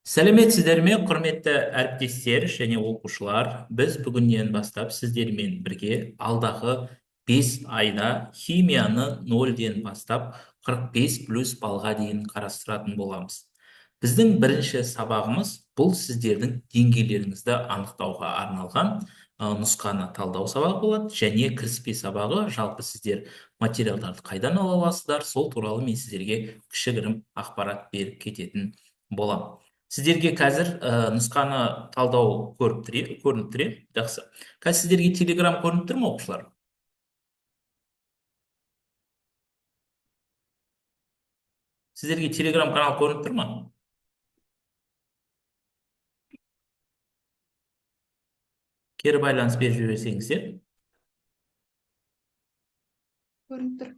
Сәлеметсіздер ме, құрметті әріптестер және оқушылар! Біз бүгіннен бастап сіздермен бірге алдағы 5 айда химияны 0-ден бастап 45 плюс балға дейін қарастыратын боламыз. Біздің бірінші сабағымыз бұл сіздердің деңгейлеріңізді анықтауға арналған нұсқаны талдау сабағы болады және кіріспе сабағы. Жалпы сіздер материалдарды қайдан ала аласыздар, сол туралы мен сіздерге кішігірім ақпарат беріп кететін боламын. Сіздерге қазір нұсқаны талдау көрініп тұр, жақсы. Қазір сіздерге Телеграм көрініп тұр ма, оқушылар? Сіздерге Телеграм канал көрініп тұр ма? Кері байланыс беріп жіберсеңіздер. Көрініп тұр.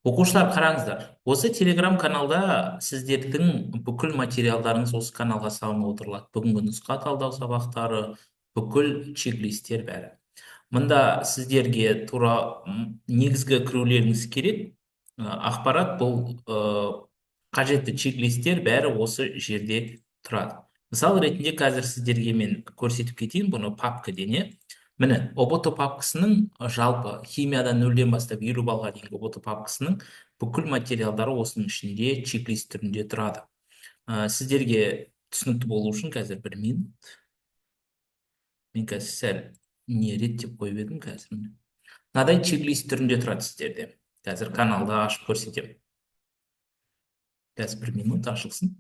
Оқушылар, қараңыздар, осы Телеграм каналда сіздердің бүкіл материалдарыңыз осы каналға салынып отырылады. Бүгінгі нұсқа талдау сабақтары, бүкіл чек-листтер бәрі. Мында сіздерге тура негізгі кірулеріңіз керек. Ақпарат бұл, қажетті чек-листтер бәрі осы жерде тұрады. Мысал ретінде қазір сіздерге мен көрсетіп кетейін бұны папкіден, е. Міне, ОБТ папкасының жалпы химиядан 0-ден бастап 50 балға дейінгі ОБТ папкасының бүкіл материалдары осының ішінде чек-лист түрінде тұрады. Сіздерге түсінікті болу үшін қазір бір минут. Мен қазір сәл не реттеп қойып едім қазір. Мынадай чек-лист түрінде тұрады сіздерде. Қазір каналды ашып көрсетемін. Қазір бір минут ашылсын.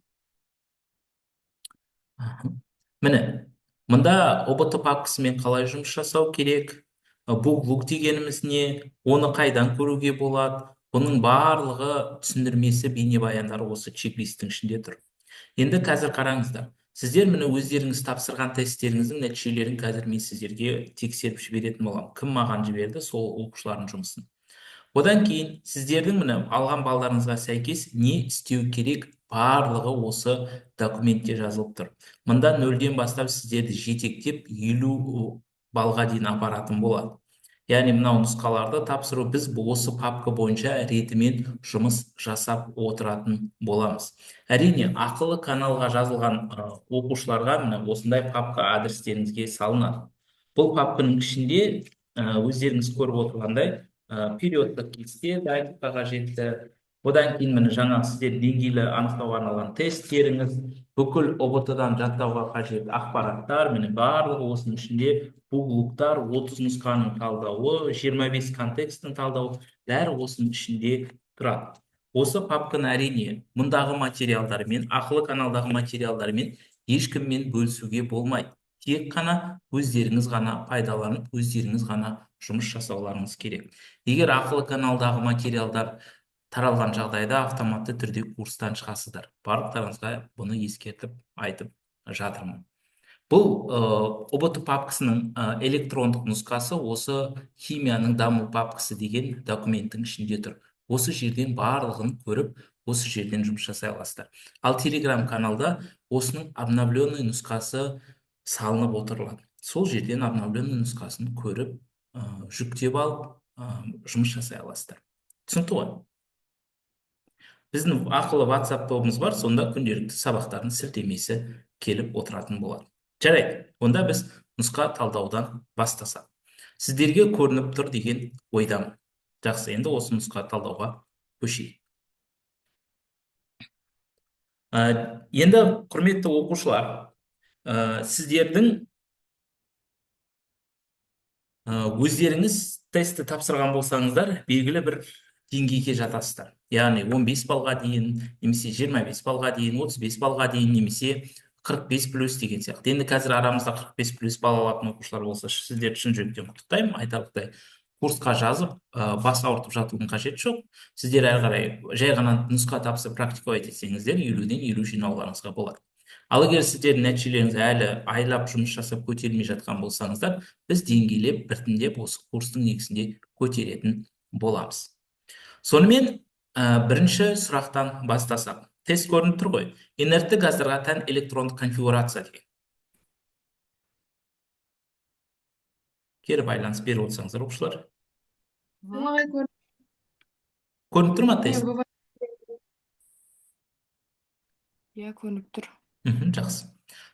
Міне, мында ОБТ папкасымен қалай жұмыс жасау керек, буглук дегеніміз не, оны қайдан көруге болады, бұның барлығы түсіндірмесі, бейнебаяндары осы чек-листтің ішінде тұр. Енді қазір қараңыздар, сіздер міне өздеріңіз тапсырған тесттеріңіздің нәтижелерін қазір мен сіздерге тексеріп жіберетін боламын. Кім маған жіберді, сол оқушылардың жұмысын. Одан кейін сіздердің міне алған балдарыңызға сәйкес не істеу керек, барлығы осы документте жазылып тұр. Мында 0-ден бастап сіздерді жетектеп 50 балға дейін апаратын болады. Яғни мынау нұсқаларды тапсыру, біз осы папка бойынша ретімен жұмыс жасап отыратын боламыз. Әрине, ақылы каналға жазылған оқушыларға міне осындай папка адрестеріңізге салынады. Бұл папканың ішінде өздеріңіз көріп отырғандай, периодтық кесте дайындыққа қажетті. Одан кейін міне жаңа сіздер деңгейлі анықтауға арналған тесттеріңіз, бүкіл ОБТ-дан жаттауға қажетті ақпараттар, міне барлығы осының ішінде, буглуктар, 30 нұсқаның талдауы, 25 контекстің талдауы, бәрі осының ішінде тұрады. Осы папканы әрине мұндағы материалдармен, ақылы каналдағы материалдармен ешкіммен бөлісуге болмайды. Тек қана өздеріңіз ғана пайдаланып, өздеріңіз ғана жұмыс жасауларыңыз керек. Егер ақылы каналдағы материалдар таралған жағдайда автоматты түрде курстан шығасыздар. Барлықтарыңызға бұны ескертіп айтып жатырмын. Бұл ОБТ папкасының электрондық нұсқасы осы химияның даму папкасы деген документтің ішінде тұр. Осы жерден барлығын көріп, осы жерден жұмыс жасай аласыздар. Ал Telegram каналда осының обновленный нұсқасы салынып отырылады. Сол жерден обновленный нұсқасын көріп, жүктеп алып, жұмыс жасай аласыздар. Түсінікті ғой? Біздің ақылы WhatsApp тобымыз бар, сонда күнделікті сабақтардың сілтемесі келіп отыратын болады. Жарайды, онда біз нұсқа талдаудан бастасақ. Сіздерге көрініп тұр деген ойдамын. Жақсы, енді осы нұсқа талдауға көшейік. Енді, құрметті оқушылар, сіздердің өздеріңіз тестті тапсырған болсаңыздар, белгілі бір деңгейге жатасыздар. Яғни 15 балға дейін, немесе 25 балға дейін, 35 балға дейін, немесе 45 плюс деген сияқты. Енді қазір арамызда 45 плюс бал алатын оқушылар болса, сіздерді шын жүректен құттықтаймын. Айтарлықтай курсқа жазып, бас ауыртып жатудың қажеті жоқ. Сіздер әрі қарай жай ғана нұсқа тапсырып практиковать етсеңіздер, 50-ден 50 жинауларыңызға болады. Ал егер сіздердің нәтижелеріңіз әлі айлап жұмыс жасап көтерілмей жатқан болсаңыздар, біз деңгейлеп біртіндеп осы курстың негізінде көтеретін боламыз. Сонымен, бірінші сұрақтан бастасақ. Тест көрініп тұр ғой. Инертті газдарға тән электрондық конфигурация деген. Кері байланыс беріп отырсаңыздар, оқушылар. Көрініп тұр ма тест? Иә, көрініп тұр. Жақсы.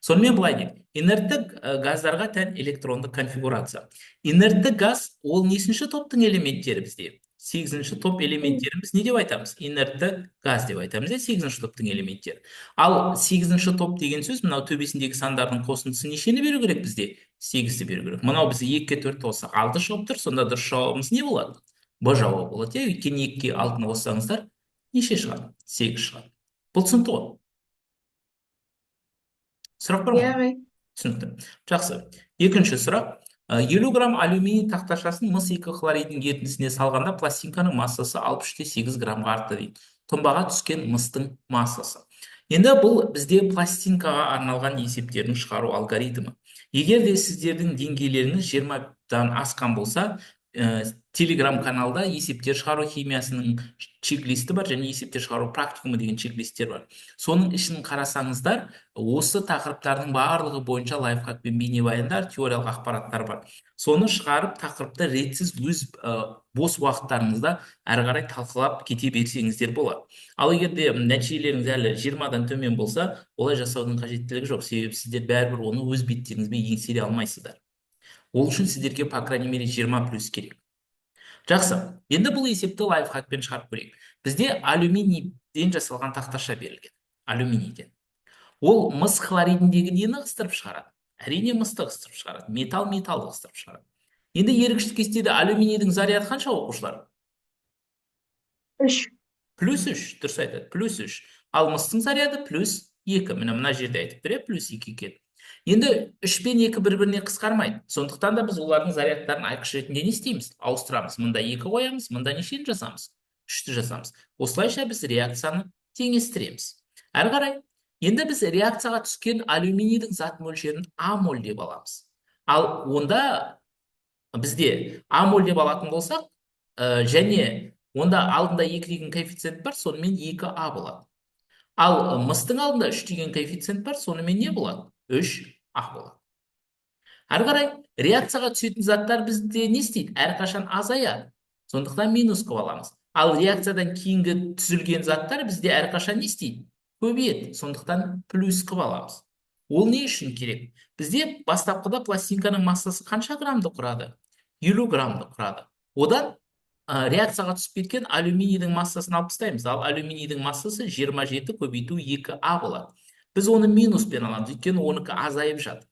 Сонымен былай дейді. Инертті газдарға тән электронды конфигурация. Инертті газ ол несінші топтың элементтері бізде? 8-ші топ элементтеріміз не деп айтамыз? Инертті газ деп айтамыз, иә, 8-ші топтың элементтері. Ал 8-ші топ деген сөз мынау төбесіндегі сандардың қосындысы нешені беру керек бізде? 8-ді беру керек. Мынау бізде 2-ге 4 қоссақ 6 шығып тұр, сонда дұрыс жауабымыз не болады? Б жауабы болады, иә, өйткені 2-ге 6-ны қоссаңыздар неше шығады? 8 шығады. Бұл түсінікті ғой? Сұрақ бар ма? Иә, ағай. Түсінікті. Жақсы. Екінші сұрақ. 50 грамм алюминий тақташасын мыс 2 хлоридінің ерітіндісіне салғанда пластинканың массасы 63,8 граммға артты дейді. Тұнбаға түскен мыстың массасы. Енді бұл бізде пластинкаға арналған есептердің шығару алгоритмі. Егер де сіздердің деңгейлеріңіз 20-дан асқан болса, Телеграм каналда есептер шығару химиясының чек-листі бар және есептер шығару практикумы деген чек-листтер бар. Соның ішін қарасаңыздар, осы тақырыптардың барлығы бойынша лайфхак пен бейнебаяндар, теориялық ақпараттар бар. Соны шығарып, тақырыпты ретсіз өз бос уақыттарыңызда әрі қарай талқылап кете берсеңіздер болады. Ал егер де нәтижелеріңіз әлі 20-дан төмен болса, олай жасаудың қажеттілігі жоқ, себебі сіздер бәрібір оны өз беттеріңізбен еңсере алмайсыздар. Ол үшін сіздерге, по крайней мере, 20 плюс керек. Жақсы. Енді бұл есепті лайфхакпен шығарып көрейік. Бізде алюминийден жасалған тақташа берілген. Алюминийден. Ол мыс хлоридіндегі нені ығыстырып шығарады? Әрине, мысты ығыстырып шығарады. Металл металлды ығыстырып шығарады. Енді ергіштік кестеде алюминийдің заряды қанша, оқушылар? 3. Плюс 3, дұрыс айтады. Плюс 3. Ал мыстың заряды плюс 2. Міне мына жерде айтып тұр, плюс 2 екен. Енді 3 пен 2 бір-біріне қысқармайды. Сондықтан да біз олардың зарядтарын айқыш ретінде не істейміз? Ауыстырамыз. Мында 2 қоямыз, мында нешені жазамыз? 3-ті жазамыз. Осылайша біз реакцияны теңестіреміз. Әрі қарай, енді біз реакцияға түскен алюминийдің зат мөлшерін А моль деп аламыз. Ал онда бізде А моль деп алатын болсақ, және онда алдында 2 деген коэффициент бар, сонымен 2А болады. Ал мыстың алдында 3 деген коэффициент бар, сонымен не болады? 3А болады. Әрі қарай, реакцияға түсетін заттар бізде не істейді? Әрқашан азаяды. Сондықтан минус қылып аламыз. Ал реакциядан кейінгі түзілген заттар бізде әрқашан не істейді? Көбейеді. Сондықтан плюс қылып аламыз. Ол не үшін керек? Бізде бастапқыда пластинканың массасы қанша граммды құрады? 50 граммды құрады. Одан реакцияға түсіп кеткен алюминийдің массасын алып тастаймыз. Ал алюминийдің массасы 27 көбейту 2А болады. Біз оны минуспен аламыз, өйткені оныкі азайып жатыр.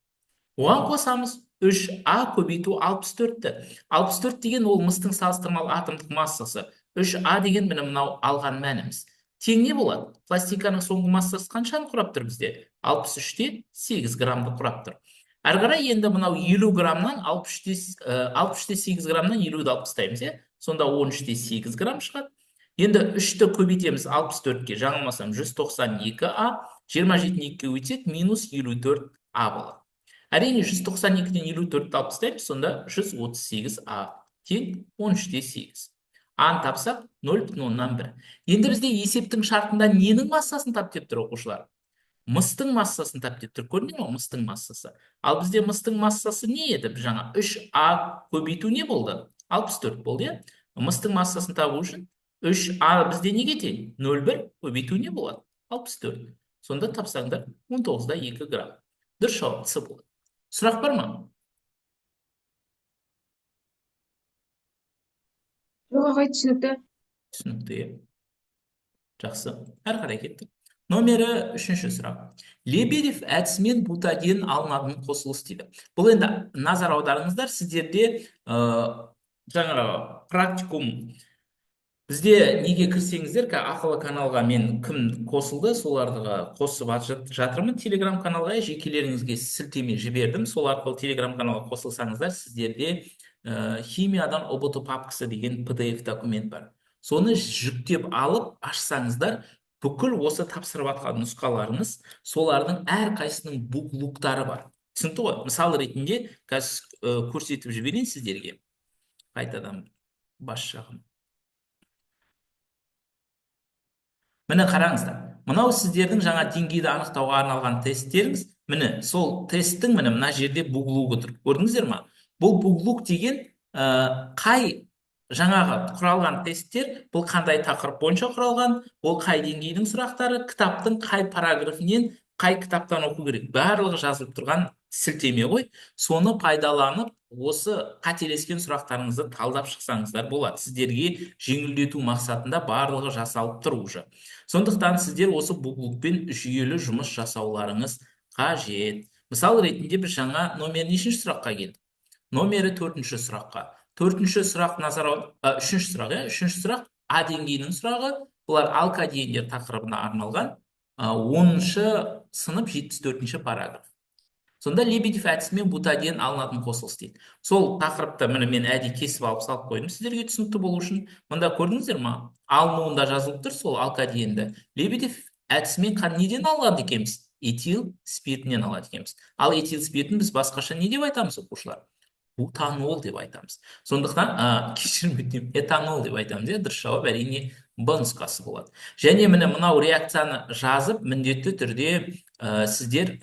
Оған қосамыз 3А көбейту 64-ті. 64 деген ол мыстың салыстырмалы атомдық массасы. 3А деген міне мынау алған мәніміз. Тең не болады? Пластинканың соңғы массасы қаншаны құрап тұр бізде? 63,8 граммды құрап тұр. Әрі қарай енді мынау 50 граммнан 63,8 граммнан 50-ді алып тастаймыз, иә? Сонда 13,8 грамм шығады. Енді 3-ті көбейтеміз 64-ке, жаңылмасам 192А, 27-ні екіге өтсек, минус 54А болады. Әрине, 192-ден 54-ті алып тастаймыз, сонда 138А тең 13,8. А-ны тапсақ, 0,1. Енді бізде есептің шартында ненің массасын тап деп тұр, оқушылар? Мыстың массасын тап деп тұр. Көрдіңдер ме, мыстың массасы? Ал бізде мыстың массасы не еді? Біз жаңа 3А көбейту не болды? 64 болды, иә? Мыстың массасын табу үшін 3А бізде неге тең? 0,1 көбейту не болады? 64. Сонда тапсаңдар 19,2 грамм. Дұрыс жауап С болады. Сұрақ бар ма? Жоқ, ағай, түсінікті. Түсінікті, иә. Жақсы. Әрі қарай кеттік. Номері 3-ші сұрақ. Лебедев әдісімен бутадиен алынатын қосылыс дейді. Бұл енді назар аударыңыздар, сіздерде, жаңағы практикум бізде неге кірсеңіздер, ақылы каналға мен кім қосылды, соларды қосып жатырмын. Телеграм каналға жекелеріңізге сілтеме жібердім. Сол арқылы Телеграм каналға қосылсаңыздар, сіздерде химиядан ҰБТ папкасы деген PDF документ бар. Соны жүктеп алып ашсаңыздар, бүкіл осы тапсырып жатқан нұсқаларыңыз, солардың әрқайсысының буклуктары бар. Түсінікті ғой? Мысал ретінде қазір, көрсетіп жіберейін сіздерге. Қайтадан бас жағын. Міне қараңыздар. Мынау сіздердің жаңа деңгейді анықтауға арналған тесттеріңіз. Міне сол тесттің міне мына жерде буглугы тұр. Көрдіңіздер ма? Бұл буглук деген, қай Жаңағы құралған тесттер бұл қандай тақырып бойынша құралған, ол қай деңгейдің сұрақтары, кітаптың қай параграфінен, қай кітаптан оқу керек, барлығы жазылып тұрған сілтеме ғой. Соны пайдаланып, осы қателескен сұрақтарыңызды талдап шықсаңыздар болады. Сіздерге жеңілдету мақсатында барлығы жасалып тұр уже. Сондықтан сіздер осы буклукпен жүйелі жұмыс жасауларыңыз қажет. Мысал ретінде біз жаңа номер нешінші сұраққа келдік? Номері төртінші сұраққа. Төртінші сұрақ назар үшінші сұрақ, иә? Үшінші сұрақ А деңгейінің сұрағы. Бұлар алкадиендер тақырыбына арналған. 10-шы сынып 74-ші параграф. Сонда Лебедев әдісімен бутадиен алынатын қосылыс дейді. Сол тақырыпты міне мен әдейі кесіп алып салып қойдым сіздерге түсінікті болу үшін. Мында көрдіңіздер ма? Алынуында жазылып тұр сол алкадиенді. Лебедев әдісімен неден алады екенбіз? Этил спиртінен алады екенбіз. Ал этил спиртін біз басқаша не деп айтамыз, оқушылар? Бутанол деп айтамыз. Сондықтан, кешірім өтінемін, этанол деп айтамыз, иә, дұрыс жауап әрине Б нұсқасы болады. Және міне мынау реакцияны жазып, міндетті түрде сіздер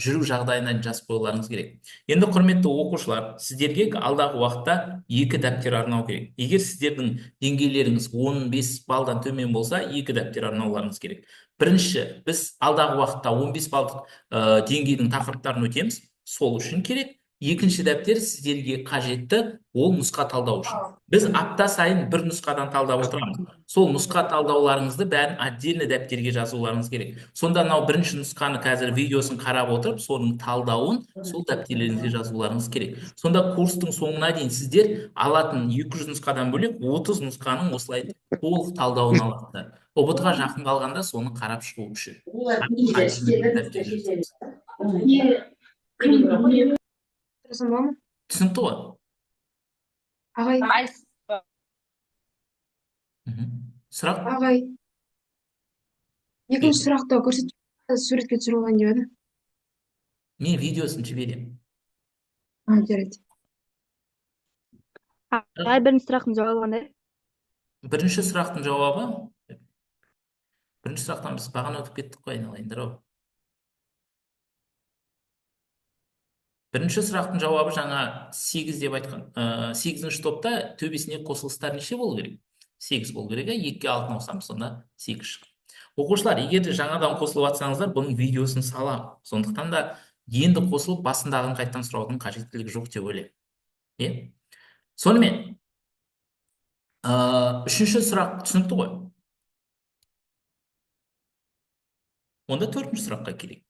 жүру жағдайына жазып қоюларыңыз керек. Енді құрметті оқушылар, сіздерге алдағы уақытта 2 дәптер арнау керек. Егер сіздердің деңгейлеріңіз 15 балдан төмен болса, 2 дәптер арнауларыңыз керек. Бірінші, біз алдағы уақытта 15 балдық деңгейдің тақырыптарын өтеміз, сол үшін керек. Екінші дәптер сіздерге қажетті, ол нұсқа талдау үшін. Біз апта сайын бір нұсқадан талдап отырамыз. Сол нұсқа талдауларыңызды бәрін отдельно дәптерге жазуларыңыз керек. Сонда мынау бірінші нұсқаны қазір видеосын қарап отырып, соның талдауын сол дәптерлеріңізге жазуларыңыз керек. Сонда курстың соңына дейін сіздер алатын 200 нұсқадан бөлек 30 нұсқаның осылай толық талдауын аласыздар. ҰБТ-ға жақын қалғанда соны қарап шығу үшін. Түсінікті ғой? Ағай. Сұрақ? Ағай. Екінші сұрақты көрсет, суретке түсіріп алайын деп еді. Мен видеосын жіберемін. Жарайды. Ағай, бірінші сұрақтың жауабы қандай? Бірінші сұрақтың жауабы? Бірінші сұрақтан біз бағана өтіп кеттік қой, айналайындар ау. Бірінші сұрақтың жауабы жаңа 8 деп айтқан, 8-ші топта төбесіне қосылыстар неше болу керек? 8 болу керек, 2-ге 6 қосамыз, сонда 8 шығады. Оқушылар, егер де жаңадан қосылып жатсаңыздар, бұның видеосын саламын. Сондықтан да енді қосылып басындағын қайтадан сұраудың қажеттілігі жоқ деп ойлаймын. Е? Сонымен, үшінші сұрақ түсінікті ғой? Онда төртінші сұраққа келейік.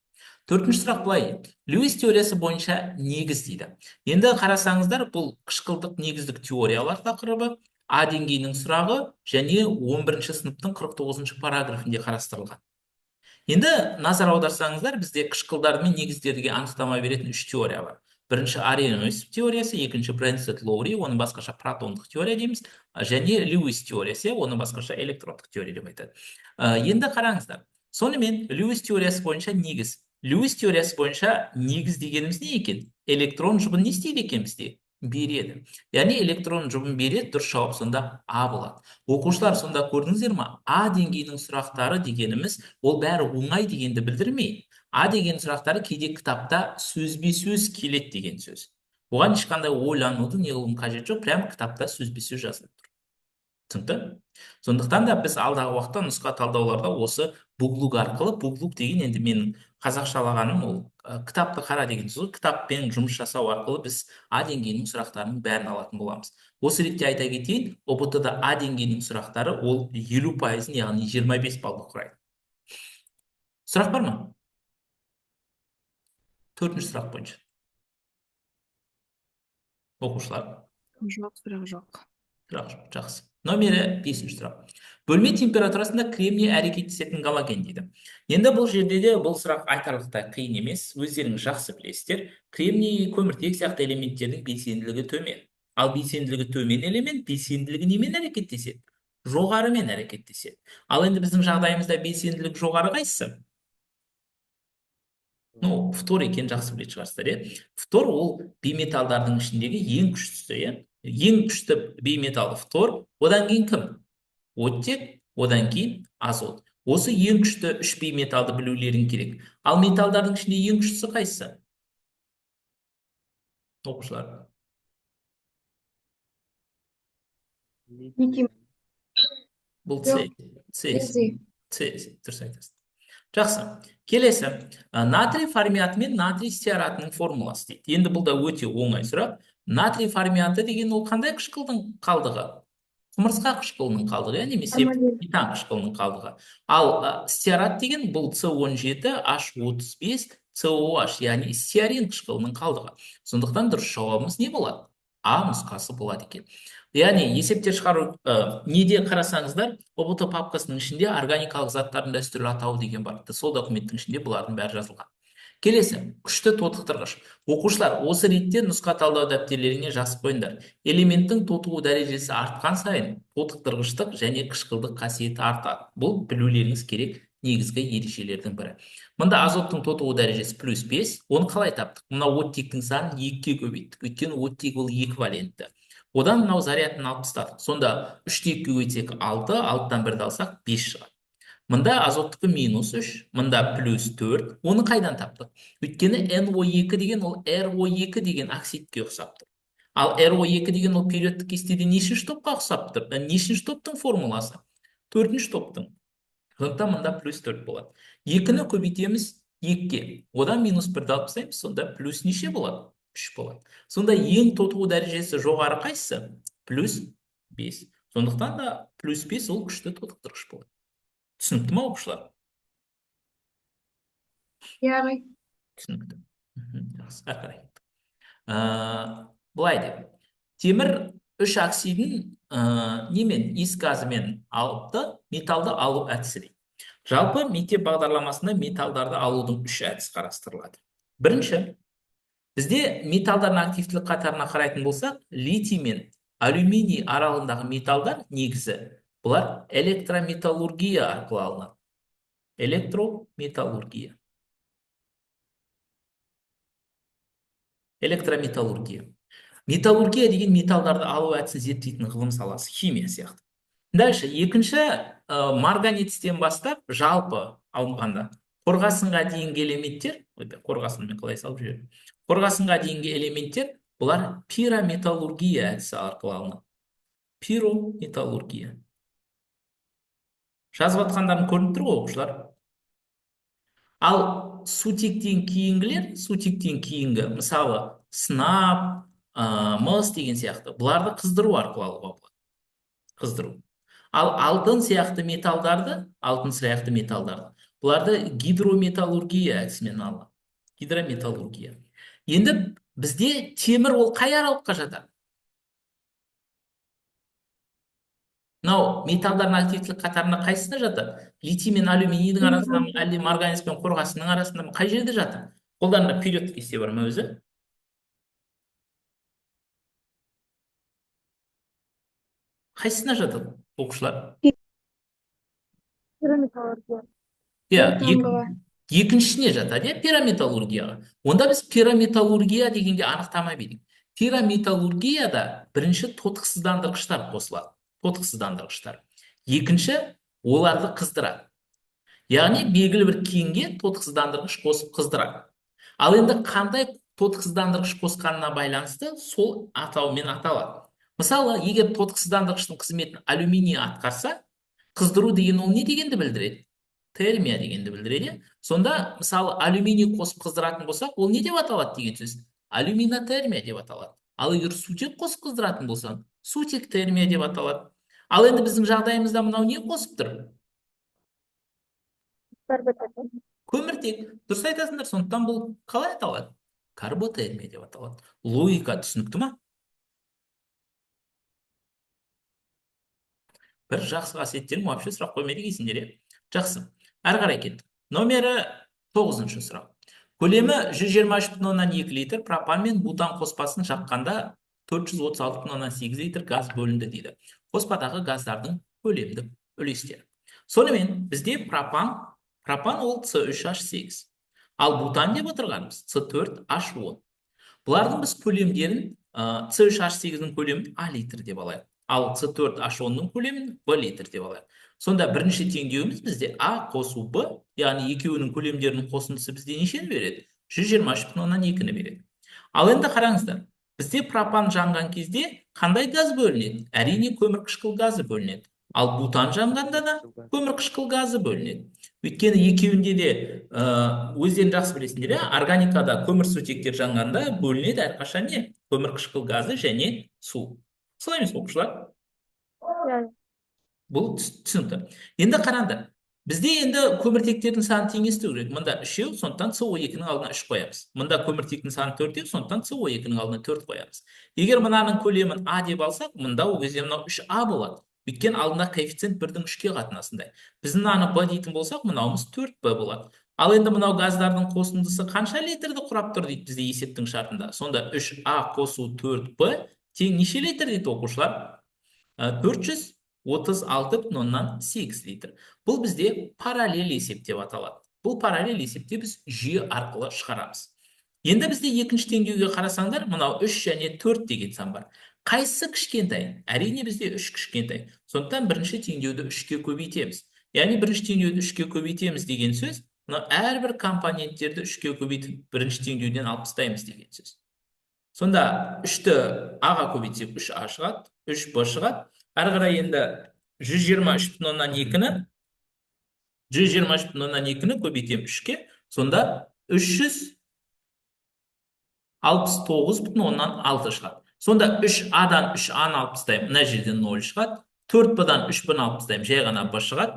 Төртінші сұрақ былай дейді. Льюис теориясы бойынша негіз дейді. Енді қарасаңыздар, бұл қышқылдық негіздік теориялар тақырыбы, А деңгейінің сұрағы және 11-ші сыныптың 49-шы параграфінде қарастырылған. Енді назар аударсаңыздар, бізде қышқылдар мен негіздерге анықтама беретін үш теория бар. Бірінші Аррениус теориясы, екінші Бренстед-Лоури, оны басқаша протондық теория дейміз, және Льюис теориясы, оны басқаша электрондық теория деп айтады. Енді қараңыздар. Сонымен Льюис теориясы бойынша негіз. Льюис теориясы бойынша негіз дегеніміз не екен? Электрон жұбын не істейді екен бізде? Береді. Яғни электрон жұбын береді, дұрыс жауап сонда А болады. Оқушылар, сонда көрдіңіздер ма? А деңгейінің сұрақтары дегеніміз, ол бәрі оңай дегенді білдірмейді. А деген сұрақтары кейде кітапта сөзбе-сөз келеді деген сөз. Оған ешқандай ойланудың не қылудың қажеті жоқ, прямо кітапта сөзбе-сөз жазылып тұр. Түсінікті? Сондықтан да біз алдағы уақытта нұсқа талдауларда осы буглук арқылы, буглук деген енді менің қазақшалағаным ол кітапты қара деген сөз ғой, кітаппен жұмыс жасау арқылы біз А деңгейінің сұрақтарының бәрін алатын боламыз. Осы ретте айта кетейін, ҰБТ-да А деңгейінің сұрақтары ол 50%-ын, яғни 25 баллды құрайды. Сұрақ бар ма? Төртінші сұрақ бойынша. Оқушылар? Жоқ, сұрақ жоқ. Сұрақ жоқ, жақсы. Номері 5-ші сұрақ. Бөлме температурасында кремний әрекеттесетін галоген дейді. Енді бұл жерде де бұл сұрақ айтарлықтай қиын емес. Өздеріңіз жақсы білесіздер. Кремний, көміртек сияқты элементтердің белсенділігі төмен. Ал белсенділігі төмен элемент белсенділігі немен әрекеттеседі? Жоғарымен әрекеттеседі. Ал енді біздің жағдайымызда белсенділік жоғары қайсысы? Ну, фтор екенін жақсы білетін шығарсыздар, иә? Фтор ол бейметалдардың ішіндегі ең күштісі, иә? Ең күшті бейметал фтор, одан кейін кім? Оттек, одан кейін азот. Осы ең күшті үш бейметалды білулерің керек. Ал металдардың ішінде ең күштісі қайсысы? Оқушылар. Литий. Бұл С. Жоқ. С. Литий. С. Дұрыс айтасың. Жақсы. Келесі. Натрий формиаты мен натрий стеаратының формуласы дейді. Енді бұл да өте оңай сұрақ. Натрий формиаты деген ол қандай қышқылдың қалдығы? Құмырсқа қышқылының қалдығы, иә, немесе метан қышқылының қалдығы. Ал стеарат деген бұл С17, H35, COH, яғни стеарин қышқылының қалдығы. Сондықтан дұрыс жауабымыз не болады? А нұсқасы болады екен. Яғни есептер шығару, неде қарасаңыздар, ҰБТ папкасының ішінде органикалық заттардың дәстүрлі атауы деген бар. Сол документтің ішінде бұлардың бәрі жазылған. Келесі, күшті тотықтырғыш. Оқушылар, осы ретте нұсқа талдау дәптерлеріне жазып қойыңдар. Элементтің тотығу дәрежесі артқан сайын тотықтырғыштық және қышқылдық қасиеті артады. Бұл білулеріңіз керек негізгі ережелердің бірі. Мында азоттың тотығу дәрежесі плюс 5. Оны қалай таптық? Мына оттектің санын 2-ге көбейттік. Өйткені оттек ол 2 валентті. Одан мынау зарядын алып тастадық. Сонда 3-ті 2-ге көбейтсек 6, 6-дан 1-ді алсақ 5 шығады. Мында азоттікі минус 3, мында плюс 4. Оны қайдан таптық? Өйткені NO2 деген ол RO2 деген оксидке ұқсап тұр. Ал RO2 деген ол периодтық кестеде нешінші топқа ұқсап тұр? Нешінші топтың формуласы? 4-ші топтың. Сондықтан мында плюс 4 болады. 2-ні көбейтеміз 2-ге. Одан минус 1-ді алып тастаймыз, сонда плюс неше болады? 3 болады. Сонда ең тотығу дәрежесі жоғары қайсысы? Плюс 5. Сондықтан да плюс 5 ол күшті тотықтырғыш болады. Түсінікті ма, оқушылар? Иә, ағай. Түсінікті. Жақсы, әрі қарай. Былай деп. Темір 3 оксидін немен, иіс газымен алыпты, металды алу әдісі дейді. Жалпы мектеп бағдарламасында металдарды алудың 3 әдісі қарастырылады. Бірінші, бізде металдардың активтілік қатарына қарайтын болсақ, литий мен алюминий аралығындағы металдар негізі бұлар электрометаллургия арқылы алынады. Электрометаллургия. Электрометаллургия. Металлургия деген металдарды алу әдісін зерттейтін ғылым саласы, химия сияқты. Дальше, екінші, марганецтен бастап жалпы алынғанда қорғасынға дейінгі элементтер, қорғасын мен қалай салып жібердім? Қорғасынға дейінгі элементтер бұлар пирометаллургия әдісі арқылы алынады. Пирометаллургия. Жазып жатқандарым көрініп тұр ғой, оқушылар. Ал сутектен кейінгілер, сутектен кейінгі, мысалы, сынап, мыс деген сияқты, бұларды қыздыру арқылы алуға болады. Қыздыру. Ал алтын сияқты металдарды, алтын сияқты металдарды, бұларды гидрометаллургия әдісімен алынады. Гидрометаллургия. Енді бізде темір ол қай аралыққа жатады? Мынау металдардың активтілік қатарына қайсысына жатады? Литий мен алюминийдің арасында ма, әлде марганец пен қорғасынның арасында ма? Қай жерде жатыр? Қолдарында периодтық кесте бар ма өзі? Қайсысына жатады, оқушылар? Пирометаллургия. Иә, екіншісіне жатады, иә, пирометаллургияға. Онда біз пирометаллургия дегенге анықтама берейік. Пирометаллургияда бірінші тотықсыздандырғыштар қосылады. Тотықсыздандырғыштар. Екінші, оларды қыздырады. Яғни белгілі бір кенге тотықсыздандырғыш қосып қыздырады. Ал енді қандай тотықсыздандырғыш қосқанына байланысты сол атаумен аталады. Мысалы, егер тотықсыздандырғыштың қызметін алюминий атқарса, қыздыру деген ол не дегенді білдіреді? Термия дегенді білдіреді. Сонда, мысалы, алюминий қосып қыздыратын болсақ, ол не деп аталады деген сөз? Алюминотермия деп аталады. Ал егер сутек қосып қыздыратын болсаң, сутек термия деп аталады. Ал енді біздің жағдайымызда мынау не қосып тұр? Көміртек. Дұрыс айтасыңдар, сондықтан бұл қалай аталады? Карботермия деп аталады. Логика түсінікті ма? Бір жақсы қасиеттерім вообще сұрақ қоймайды екенсіңдер, иә? Жақсы. Әрі қарай кеттік. Номері 9-шы сұрақ. Көлемі 123,2 литр пропан мен бутан қоспасын жаққанда 436,8 литр газ бөлінді дейді. Қоспадағы газдардың көлемдік үлестері. Сонымен бізде пропан, пропан ол С3H8. Ал бутан деп отырғанымыз С4H10. Бұлардың біз көлемдерін С3H8-дің көлемін А литр деп алайық. Ал С4H10-ның көлемін Б литр деп алайық. Сонда бірінші теңдеуіміз бізде А қосу Б, яғни екеуінің көлемдерінің қосындысы бізде нешені береді? 123,2-ні береді. Ал енді қараңыздар, Бізде пропан жанған кезде қандай газ бөлінеді? Әрине, көмірқышқыл газы бөлінеді. Ал бутан жанғанда да көмірқышқыл газы бөлінеді. Өйткені екеуінде де өздерің жақсы білесіңдер, иә, органикада көмірсутектер жанғанда бөлінеді әрқашан не? Көмірқышқыл газы және су. Солай емес, оқушылар? Иә. Бұл түсінікті. Енді қараңдар. Бізде енді көміртектердің санын теңестіру керек. Мында үшеу, сондықтан СО2-нің алдына 3 қоямыз. Мында көміртектің саны төртеу, сондықтан СО2-нің алдына 4 қоямыз. Егер мынаның көлемін А деп алсақ, мында ол кезде мынау 3А болады. Өйткені алдында коэффициент 1-дің 3-ке қатынасындай. Біз мынаны Б дейтін болсақ, мынауымыз 4Б болады. Ал енді мынау газдардың қосындысы қанша литрді құрап тұр дейді бізде есептің шартында. Сонда 3А қосу 4Б тең неше литр дейді оқушылар? 436,8 литр. Бұл бізде параллель есеп деп аталады. Бұл параллель есепте біз жүйе арқылы шығарамыз. Енді бізде екінші теңдеуге қарасаңдар, мынау 3 және 4 деген сан бар. Қайсысы кішкентай? Әрине бізде 3 кішкентай. Сондықтан бірінші теңдеуді 3-ке көбейтеміз. Яғни бірінші теңдеуді 3-ке көбейтеміз деген сөз, мынау әрбір компоненттерді 3-ке көбейтіп бірінші теңдеуден алып тастаймыз деген сөз. Сонда 3-ті А-ға көбейтсек 3А шығады, 3Б шығады. Әрі қарай енді 123,2-ні 123,2-ні көбейтемін 3-ке, сонда 369,6 шығады. Сонда 3А-дан 3А-ны алып тастаймын, мына жерден 0 шығады. 4Б-дан 3Б-ны алып тастаймын, жай ғана Б шығады.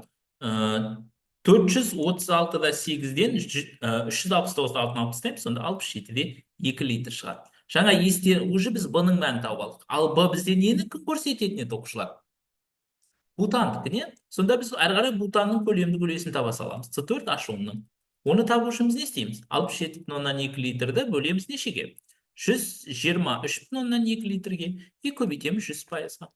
436,8-ден 369,6-ны алып тастаймын, сонда 67,2 литр шығады. Жаңа есте уже біз Б-ның мәнін тауып алдық. Ал Б бізде нені көрсететін еді, оқушылар? Бутандікі, не? Сонда біз әрі қарай бутанның көлемдік үлесін таба саламыз. С4H10-ның. Оны табу үшін біз не істейміз? 67,2 литрді бөлеміз нешеге? 123,2 литрге и көбейтеміз 100%-ға.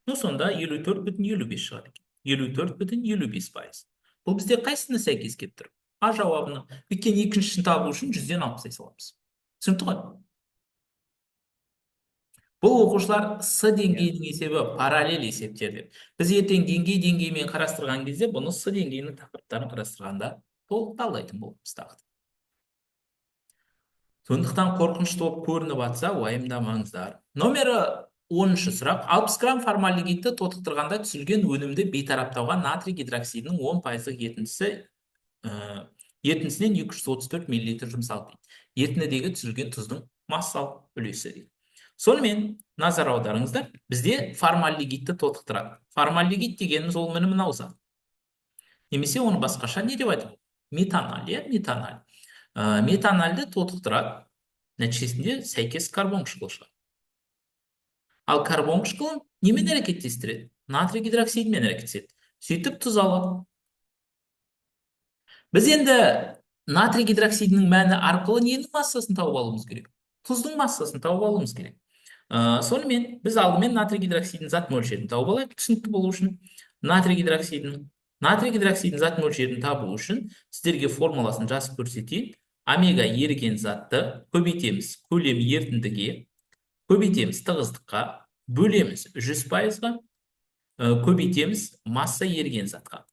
Ну, сонда 54,55 шығады екен. 54,55%. Бұл бізде қайсысына сәйкес келіп тұр? А жауабына. Өйткені екіншісін табу үшін 100-ден алып тастай саламыз. Түсінікті ғой? Бұл оқушылар С деңгейінің есебі параллель есептер деп. Біз ертең деңгей деңгеймен қарастырған кезде бұны С деңгейінің тақырыптарын қарастырғанда толық талдайтын боламыз тағы. Сондықтан қорқынышты болып көрініп атса, уайымдамаңыздар. Номері 10-шы сұрақ. 60 грамм формальдегидті тотықтырғанда түзілген өнімді бейтараптауға натрий гидроксидінің 10% ерітіндісінен 234 миллилитр жұмсалды дейді. Ерітіндідегі түзілген тұздың массалық үлесі дейді. Сонымен назар аударыңыздар, бізде формальдегидті тотықтырады. Формальдегид дегеніміз ол міне мынау зат. Немесе оны басқаша не деп айтуға болады? Метаналь, иә, метаналь. Метанальді тотықтырады, нәтижесінде сәйкес карбон қышқылы шығады. Ал карбон қышқылын немен әрекеттестіреді? Натрий гидроксидімен әрекеттеседі. Сөйтіп тұз алады. Біз енді натрий гидроксидінің мәні арқылы ненің массасын тауып алуымыз керек? Тұздың массасын тауып алуымыз керек. Сонымен біз алдымен натрий гидроксидінің зат мөлшерін тауып алайық, түсінікті болу үшін. Натрий гидроксидінің зат мөлшерін табу үшін сіздерге формуласын жазып көрсетейін. Омега еріген затты көбейтеміз көлем ерітіндіге, көбейтеміз тығыздыққа, бөлеміз 100%-ға, көбейтеміз масса еріген затқа.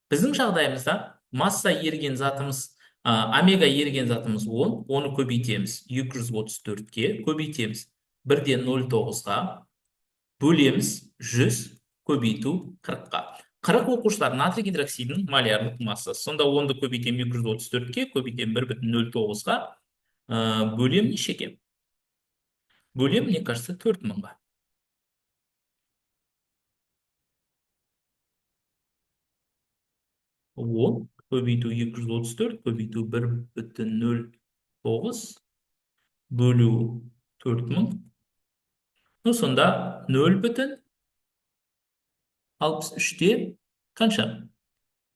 Біздің жағдайымызда масса еріген затымыз, омега еріген затымыз 10, оны көбейтеміз 234-ке, көбейтеміз 1,09-ға, бөлеміз 100 көбейту 40-қа. 40 оқушылар натрий гидроксидінің молярлық массасы. Сонда 10-ды көбейтемін 234-ке, көбейтемін 1,09-ға, бөлем нешеге? Бөлем, мне кажется, 4000-ға. 10 көбейту 234 көбейту 1,09 бөлу 4000. Ну, сонда 0,63-те қанша?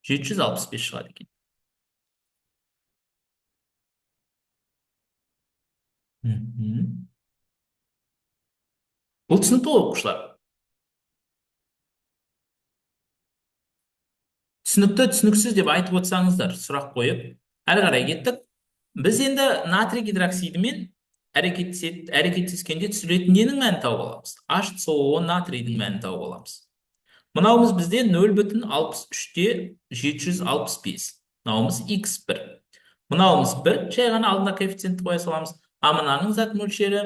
765 шығады екен. Бұл түсінікті ғой, оқушылар? Түсінікті, түсініксіз деп айтып отырсаңыздар, сұрақ қойып, әрі қарай кеттік. Біз енді натрий гидроксидімен әрекеттескенде түзілетін ненің мәнін тауып аламыз? HCO натрийдің мәнін тауып аламыз. Мынауымыз бізде 0,63-те 765. Мынауымыз X1. Мынауымыз 1, жай ғана алдына коэффициентті қоя саламыз. А мынаның зат мөлшері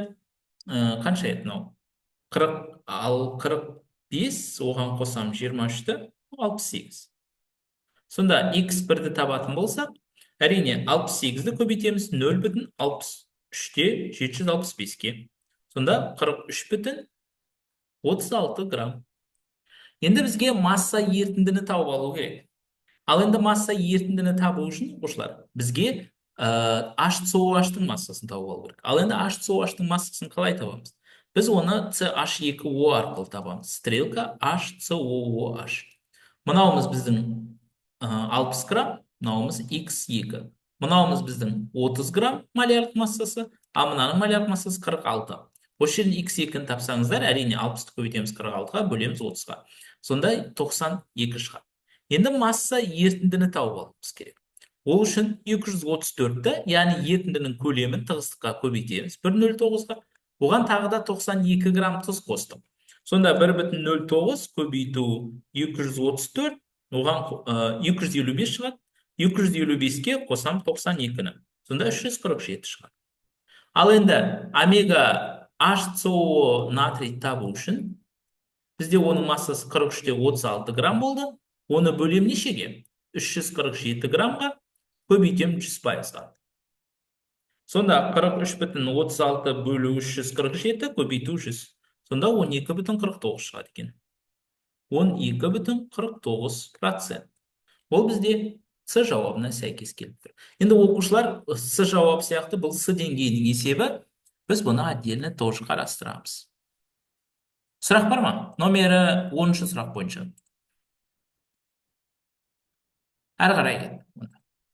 қанша еді мынау? 40, ал 45, оған қосам 23-ті, 68. Сонда x1-ді табатын болсақ, әрине 68-ді көбейтеміз 0,63-те 765-ке. Сонда 43,36 грамм. Енді бізге масса ерітіндіні тауып алу керек. Ал енді масса ерітіндіні табу үшін, оқушылар, бізге HCOH-тың массасын тауып алу керек. Ал енді HCOH-тың массасын қалай табамыз? Біз оны CH2O арқылы табамыз. Стрелка HCOOH. Мынауымыз біздің 60 грамм, мынауымыз X2. Мынауымыз біздің 30 грамм молярлық массасы, а мынаның молярлық массасы 46. Осы жерден X2-ні тапсаңыздар, әрине 60-ты көбейтеміз 46-ға, бөлеміз 30-ға. Сонда 92 шығады. Енді масса ерітіндіні тауып алуымыз керек. Ол үшін 234-ті, яғни ерітіндінің көлемін тығыздыққа көбейтеміз 1,09-ға. Оған тағы да 92 грамм тұз қостық. Сонда 1,09 көбейту 234, оған 255 шығады. 255-ке қосам 92-ні. Сонда 347 шығады. Ал енді омега HCO натрий табу үшін бізде оның массасы 43,36 грамм болды. Оны бөлем нешеге? 347 граммға көбейтем 100%-ға. Сонда 43,36 бөлу 347 көбейту 100. Сонда 12,49 шығады екен. 12,49%. Ол бізде С жауабына сәйкес келіп тұр. Енді оқушылар, С жауап сияқты бұл С деңгейінің есебі. Біз бұны отдельно тоже қарастырамыз. Сұрақ бар ма? Номері 10-шы сұрақ бойынша. Әрі қарай кеттік.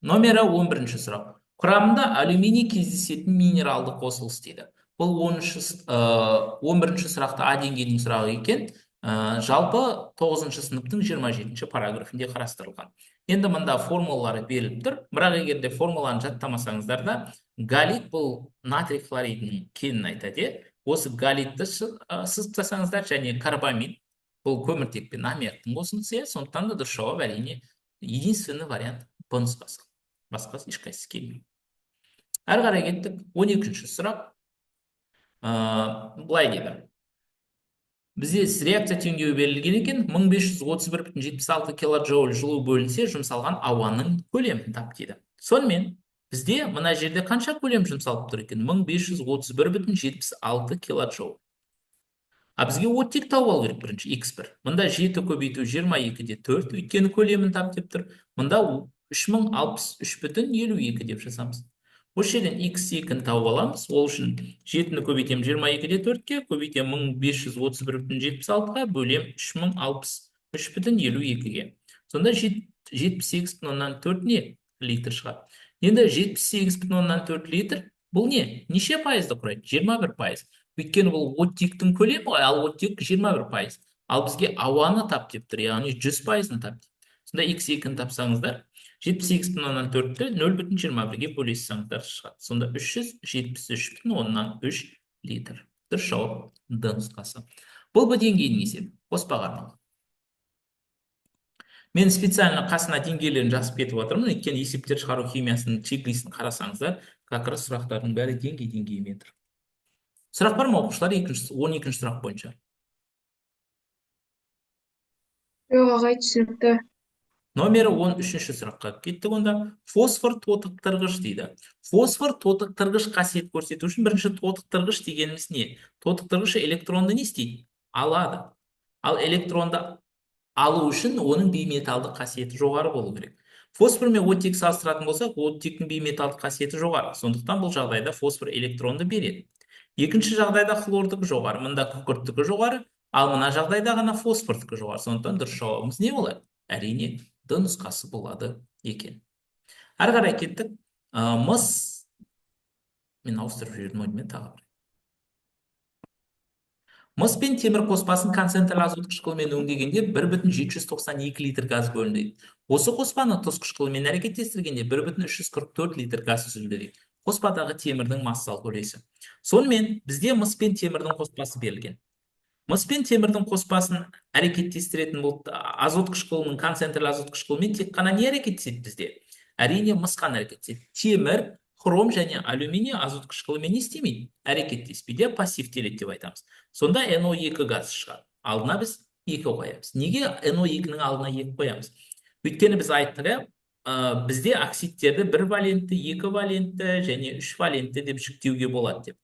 Номері 11-ші сұрақ. Құрамында алюминий кездесетін минералды қосылыс дейді. Бұл 11-ші сұрақта А деңгейінің сұрағы екен. Жалпы 9-шы сыныптың 27-ші параграфінде қарастырылған. Енді мында формулалары беріліп тұр. Бірақ егер де формуланы жаттамасаңыздар да, галит бұл натрий хлоридінің кенін айтады. Осы галитті сызып тастасаңыздар және карбамид бұл көміртек пен аммиактың қосындысы, сондықтан да дұрыс жауап әрине единственный вариант Б нұсқасы. Басқасы ешқайсысы келмейді. Әрі қарай кеттік. 12-ші сұрақ. Былай дейді. Бізде реакция теңдеуі берілген екен. 1531,76 килоджоуль жылу бөлінсе, жұмсалған ауаның көлемін тап дейді. Сонымен бізде мына жерде қанша көлем жұмсалып тұр екен? 1531,76 килоджоуль. А бізге оттек тауып алу керек бірінші, x1. Мында 7 көбейту 22,4, өйткені көлемін тап деп тұр. Мында 3063,52 деп жазамыз. Осы жерден x2-ні тауып аламыз. Ол үшін 7-ні көбейтем 22,4-ке, көбейтем 1531,76-ға, бөлем 3063,52-ге. Сонда 78,4 не? Литр шығады. Енді 78,4 литр бұл не? Неше пайызды құрайды? 21%. Өйткені бұл оттектің көлемі ғой, ал оттек 21%. Ал бізге ауаны тап деп тұр, яғни 100%-ын тап деп. Сонда x2-ні тапсаңыздар, 78,4-ті 0,21-ге бөлесеңіздер шығады. Сонда 373,3 литр. Дұрыс жауап Д нұсқасы. Бұл Б деңгейінің есебі. Қоспаға арналған. Мен специально қасына деңгейлерін жазып кетіп отырмын, өйткені есептер шығару химиясының чек-листін қарасаңыздар, как раз сұрақтардың бәрі деңгей-деңгейімен тұр. Сұрақ бар ма, оқушылар, 12-ші сұрақ бойынша? Жоқ, ағай, түсінікті. Номері 13-ші сұраққа кеттік онда. Фосфор тотықтырғыш дейді. Фосфор тотықтырғыш қасиет көрсету үшін бірінші тотықтырғыш дегеніміз не? Тотықтырғыш электронды не істейді? Алады. Ал электронды алу үшін оның бейметалдық қасиеті жоғары болу керек. Фосфор мен оттек салыстыратын болсақ, оттектің бейметалдық қасиеті жоғары. Сондықтан бұл жағдайда фосфор электронды береді. Екінші жағдайда хлордікі жоғары, мында күкірттікі жоғары, ал мына жағдайда ғана фосфордікі жоғары. Сондықтан дұрыс жауабымыз не болады? Әрине, Д нұсқасы болады екен. Әрі қарай кеттік. Мыс, мен ауыстырып жібердім ау деймін, тағы бір. Мыс пен темір қоспасын концентрлі азот қышқылымен өңдегенде 1,792 литр газ бөлінді дейді. Осы қоспаны тұз қышқылымен әрекеттестіргенде 1,344 литр газ түзілді дейді. Қоспадағы темірдің массалық үлесі. Сонымен бізде мыс пен темірдің қоспасы берілген. Мыс пен темірдің қоспасын әрекеттестіретін бұл азот қышқылының концентрлі азот қышқылымен тек қана не әрекеттеседі бізде? Әрине, мыс қана әрекеттеседі. Темір, хром және алюминий азот қышқылымен не істемейді? Әрекеттеспейді, пассивтеледі деп айтамыз. Сонда NO2 газы шығады. Алдына біз 2 қоямыз. Неге NO2-нің алдына 2 қоямыз? Өйткені біз айттық, бізде оксидтерді бір валентті, екі валентті және үш валентті деп жіктеуге болады деп.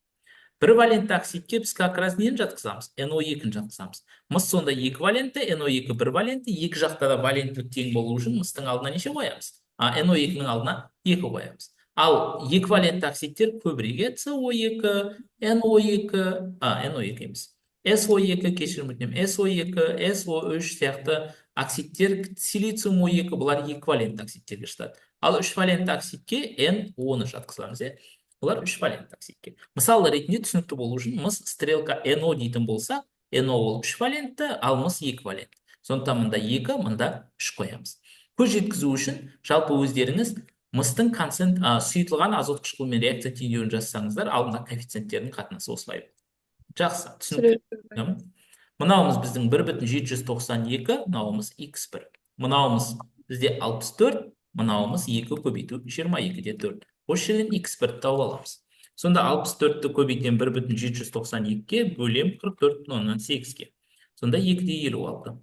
Бір валентті оксидке біз как раз нені жатқызамыз? NO2-ні жатқызамыз. Мыс сонда екі валентті, NO2 бір валентті, екі жақта да валенттілік тең болу үшін мыстың алдына неше қоямыз? NO2-нің алдына 2 қоямыз. Ал екі валентті оксидтер көбірек CO2, NO2, NO2 емес. SO2, кешірім өтінемін, SO2, SO3 сияқты оксидтер, силициум О2, бұлар екі валентті оксидтерге жатады. Ал үш валентті оксидке NO-ны жатқызамыз, иә. Бұлар үш валентті оксидке. Мысал ретінде түсінікті болу үшін мыс стрелка NO дейтін болса, NO ол үш валентті, ал мыс екі валентті. Сондықтан мында 2, мында 3 қоямыз. Көз жеткізу үшін жалпы өздеріңіз мыстың сұйытылған азот қышқылымен реакция теңдеуін жазсаңыздар, алдында коэффициенттердің қатынасы осылай болады. Жақсы, түсінікті. Мынауымыз біздің 1,792, мынауымыз x1. Мынауымыз бізде 64, мынауымыз 2 көбейту 22-де 4. Осы жерден x1 тауып аламыз. Сонда 64-ті көбейтем 1,792-ге бөлем 44,8-ге. Сонда 2,56.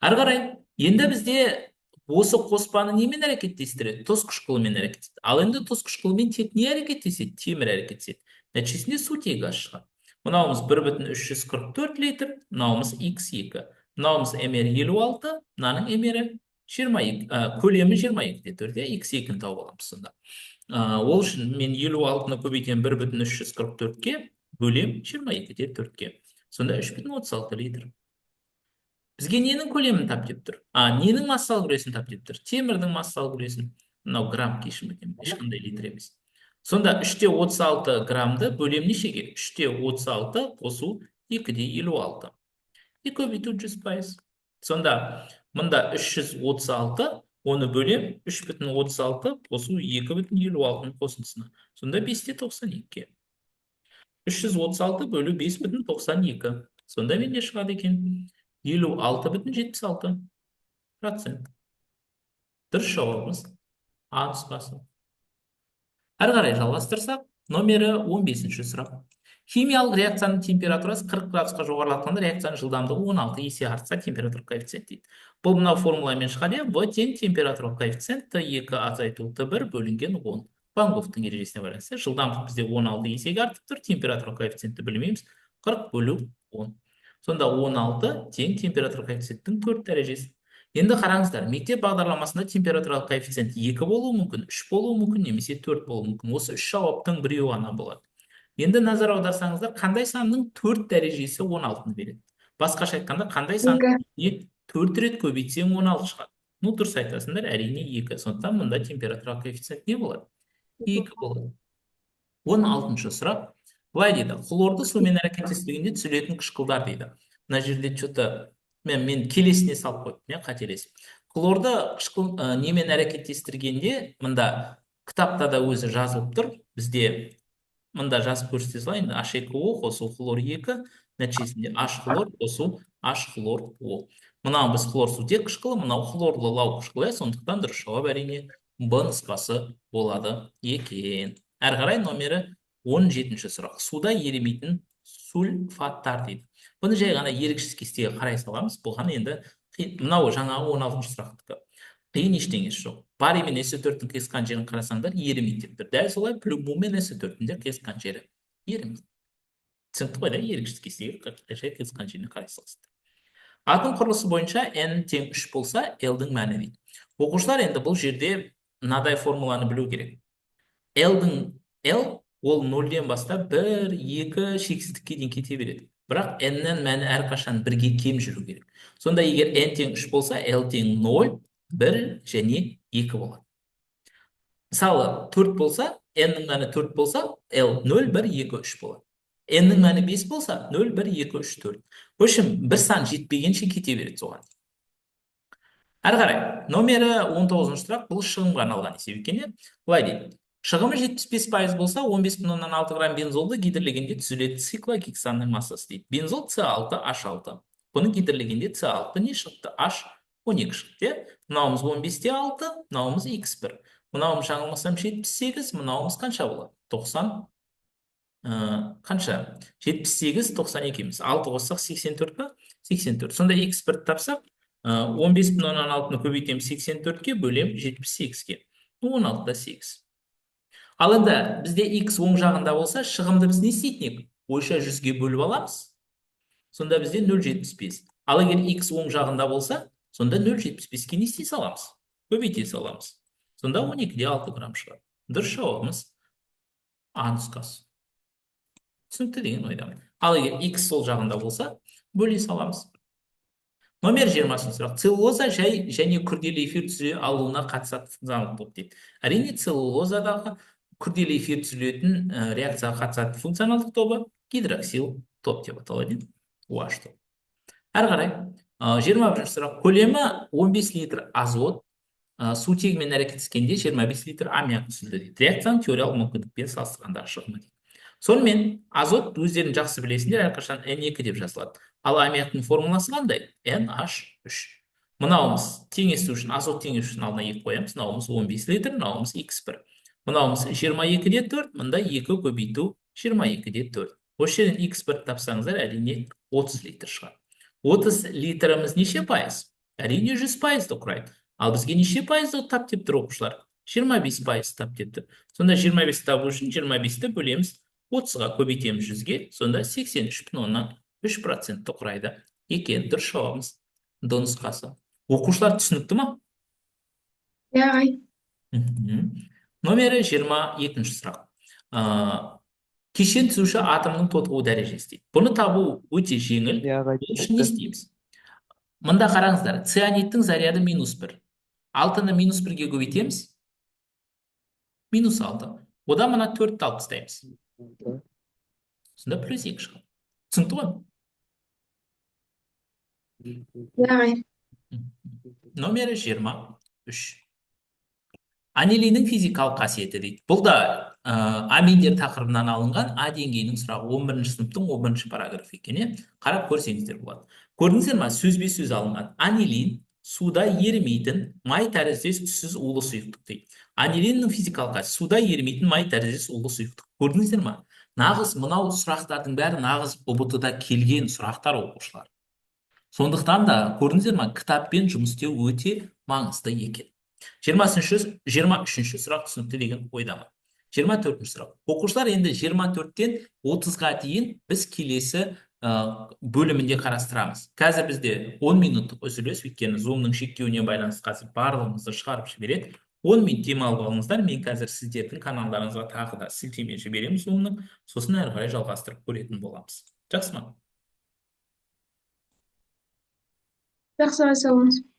Ары қарай, енді бізде осы қоспаны немен әрекеттестіреді? Тұз қышқылымен әрекеттеседі. Ал енді тұз қышқылымен тек не әрекеттеседі? Темір әрекеттеседі. Нәтижесінде сутегі газ шығады. Мынауымыз 1,344 литр, мынауымыз x2. Мынауымыз мр 56, мынаның мр 22, көлемі 22,4, x2-ні тауып аламыз сонда. Ол үшін мен 56-ны көбейтемін 1,344-ке, бөлем 22,4-ке. Сонда 3,36 литр. Бізге ненің көлемін тап деп тұр? Ненің массалық үлесін тап деп тұр? Темірдің массалық үлесін. Мынау грамм, кешірім өтінемін, ешқандай литр емес. Сонда 3,36 граммды бөлем нешеге? 3,36 қосу 2,56. И көбейту 100%. Сонда мында 336, оны бөлем 3,36 қосу 2,56-ның қосындысына. Сонда 5,92-ге. 336 бөлу 5,92. Сонда менде шығады екен 56,76%. Дұрыс жауабымыз А нұсқасы. Әрі қарай жалғастырсақ, номері 15-ші сұрақ. Химиялық реакцияның температурасы 40 градусқа жоғарылатқанда реакцияның жылдамдығы 16 есе артса, температура коэффициент дейді. Бұл мынау формуламен шығады, В тең температура коэффициент Т2 азайту Т1 бөлінген 10. Вант-Гоффтың ережесіне байланысты жылдамдық бізде 16 есеге артып тұр, температура коэффициентті білмейміз, 40 бөлу 10. Сонда 16 тең температура коэффициенттің 4 дәрежесі. Енді қараңыздар, мектеп бағдарламасында температуралық коэффициент 2 болуы мүмкін, 3 болуы мүмкін, немесе 4 болуы мүмкін. Осы үш жауаптың біреуі ғана болады. Енді назар аударсаңыздар, қандай санның 4 дәрежесі 16-ны береді? Басқаша айтқанда, қандай санның 4 рет көбейтсең 16 шығады? Ну, дұрыс айтасыңдар, әрине 2. Сондықтан мында температуралық коэффициент не болады? 2 болады. 16-шы сұрақ. Былай дейді, хлорды сумен әрекеттестіргенде түзілетін қышқылдар дейді. Мына жерде что-то мен келесіне салып қойыппын, мен қателесіп. Хлорды қышқыл немен әрекеттестіргенде, мында кітапта да өзі жазылып тұр. Бізде мында жазып көрсете салайын. H2O қосу хлор 2, нәтижесінде H хлор қосу H хлор О. Мынау біз хлор сутек қышқылы, мынау хлорлы лау қышқылы, сондықтан дұрыс жауап әрине Б нұсқасы болады екен. Әрі қарай номері 17-ші сұрақ. Суда ерімейтін сульфаттар дейді. Бұны жай ғана еріксіз кестеге қарай саламыз. Бұған енді мынау жаңағы 16-шы сұрақтікі. Қиын ештеңесі жоқ. Барий мен СО4-тің қиысқан жерін қарасаңдар, ерімейді деп тұр. Дәл солай плюмбум мен СО4-тің де қиысқан жері ерімейді. Түсінікті ғой да, еріксіз кестеге жай қиысқан жеріне қарай саласыздар. Атом құрылысы бойынша N тең 3 болса, L-дің мәні дейді. Оқушылар, енді бұл жерде мынадай формуланы білу керек. L-дің L ол 0-ден бастап 1, 2 шексіздікке дейін кете береді. Бірақ N-нің мәні әрқашан бірге кем жүру керек. Сонда егер N тең 3 болса, L тең 0, 1 және 2 болады. Мысалы, 4 болса, N-нің мәні 4 болса, L 0, 1, 2, 3 болады. N-нің мәні 5 болса, 0, 1, 2, 3, 4. В общем, бір сан жетпегенше кете береді соған. Әрі қарай, номері 19-шы сұрақ, бұл шығынға арналған есеп екен, иә? Былай дейді. Шығымы 75% болса, 15,6 грамм бензолды гидрлегенде түзіледі циклогексанның массасы дейді. Бензол С6H6. Бұны гидрлегенде С6 не шықты? 12 шықты, иә? Мынауымыз 15-те 6, мынауымыз x1. Мынауымыз, жаңылмасам, 78, мынауымыз қанша болады? 90, қанша? 78, 92 емес. 6 қоссақ 84 па? 84. Сонда x1 тапсақ, 15,6-ны көбейтемін 84-ке, бөлем 78-ге. 16-да 8. Ал енді бізде x оң жағында болса, шығымды біз не істейтін едік? Ойша 100-ге бөліп аламыз. Сонда бізде 0,75. Ал егер x оң жағында болса, сонда 0,75-ке не істей саламыз? Көбейте саламыз. Сонда 12-де 6 грамм шығады. Дұрыс жауабымыз А нұсқасы. Түсінікті деген ойдамын. Ал егер x сол жағында болса, бөле саламыз. Номер 20 сұрақ. Целлюлоза жай және күрделі эфир түзіле алуына қатысатын функционалдық топ дейді. Әрине, целлюлозадағы күрделі эфир түзілетін реакцияға қатысатын функционалдық тобы гидроксил топ деп аталады. OH топ. Әрі қарай, 21 сұрақ. Көлемі 15 литр азот сутегімен әрекеттескенде 25 литр аммиак түзілді дейді. Реакцияның теориялық мүмкіндікпен салыстырғандағы шығымы дейді. Сонымен, азот, өздерің жақсы білесіңдер, әрқашан N2 деп жазылады. Ал аммиактың формуласы қандай? NH3. Мынауымыз теңесу үшін, азот теңесу үшін алдына 2 қоямыз. Мынауымыз 15 литр, мынауымыз X1. Мынауымыз 22-де 4, мында 2 көбейту 22-де 4. Осы жерден X1 тапсаңыздар, әрине, 30 литр шығады. 30 литріміз неше пайыз? Әрине, 100 пайызды құрайды. Ал бізге неше пайызды тап деп тұр, оқушылар? 25 пайыз тап деп тұр. Сонда 25 табу үшін 25-ті бөлеміз 30-ға, көбейтеміз 100-ге, сонда 83,3%-ті құрайды екен. Дұрыс жауабымыз Д нұсқасы. Оқушылар, түсінікті ма? Иә, ағай. Номері 22 сұрақ. Кешен түзуші атомның тотығу дәрежесі дейді. Бұны табу өте жеңіл. Иә, ағай. Бұл үшін не істейміз? Мында қараңыздар, цианидтің заряды минус 1. Алтыны минус 1-ге көбейтеміз. Минус 6. Одан мына 4-ті алып тастаймыз. Сонда плюс 2 шығады. Түсінікті ғой? Иә, ағай. Номері 23. Анилиннің физикалық қасиеті дейді. Бұл да аминдер тақырыбынан алынған А деңгейінің сұрағы, 11 сыныптың 11 параграфы екен, иә? Қарап көрсеңіздер болады. Көрдіңіздер ма? Сөзбе сөз алынған. Анилин суда ерімейтін май тәріздес түссіз улы сұйықтық дейді. Анилиннің физикалық қасиеті: суда ерімейтін май тәріздес улы сұйықтық. Көрдіңіздер ма? Нағыз мынау сұрақтардың бәрі нағыз ҰБТ-да келген сұрақтар, оқушылар. Сондықтан да, көрдіңіздер ма, кітаппен жұмыс істеу өте маңызды екен. 23 сұрақ түсінікті деген ойдамын. 24 сұрақ. Оқушылар, енді 24-тен 30-ға дейін біз келесі бөлімінде қарастырамыз. Қазір бізде 10 минуттық үзіліс, өйткені Zoom-ның шектеуіне байланысты қазір барлығымызды шығарып жібереді. 10 минут демалып алыңыздар. Мен қазір сіздердің каналдарыңызға тағы да сілтеме жіберемін Zoom-ның, сосын әрі қарай жалғастырып көретін боламыз. Жақсы ма? Жақсы, ағай, сау болыңыз.